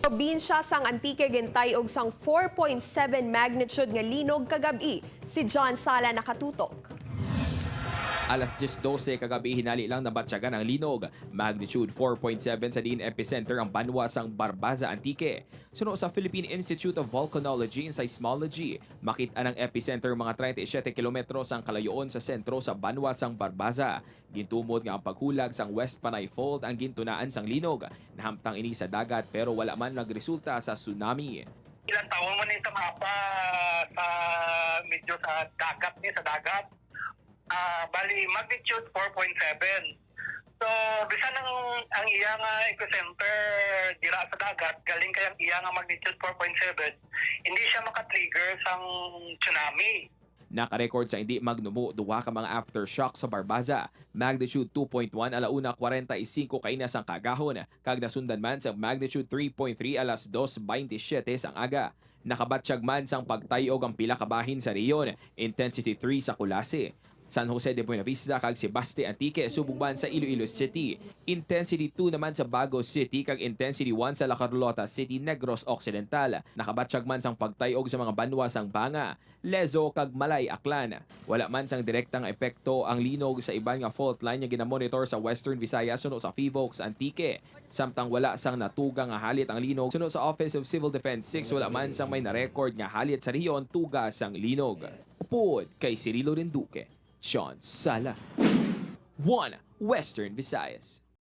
Probinsya sang Antique gintay-og sang 4.7 magnitude nga linog kagabi. Si John Sala nakatutok. Alas 10:12 kagabi hinali lang nabatyagan ang linog. Magnitude 4.7 sa diin epicenter ang banwa sang Barbaza, Antique. Suno sa Philippine Institute of Volcanology and Seismology, makita ang epicenter mga 37 kilometro sang kalayoon sa sentro sa banwa sang Barbaza. Gintumod nga ang paghulag sang West Panay Fault ang gintunaan sang linog. Nahamtang ini sa dagat pero wala man nagresulta sa tsunami. Ilang taon mo na sa mapa sa medyo sa dagat ni sa dagat. Bali magnitude 4.7. So bisan ang iya nga epicenter dira sa dagat, galing kay ang iya nga magnitude 4.7, hindi siya makatrigger sang tsunami. Nakarecord sa hindi magnubo duha ka mga aftershock sa Barbaza. Magnitude 2.1 alauna 45 kaina sang kagahon kag nasundan man sa magnitude 3.3 alas 2:27 sang aga. Nakabatsyag man sang pagtayog ang pila ka bahin sa rehiyon, intensity 3 sa Kulasi, San Jose de Buenavista kag Sebaste, Antique, subong man sa Iloilo City. Intensity 2 naman sa Bago City kag intensity 1 sa La Carlota City, Negros Occidental. Nakabatsyag man sang pagtayog sa mga banwa sang Banga, Lezo kag Malay, Aklan. Wala man sang direktang epekto ang linog sa iban nga fault line nga ginamonitor sa Western Visayas, suno sa Phivolcs Antique. Samtang wala sang natuga nga halit ang linog, suno sa Office of Civil Defense 6, wala man sang may na-record nga halit sa rehiyon tuga sang linog. Upod kay Cirilo Rinduque, Sean Sala. 1 Western Visayas.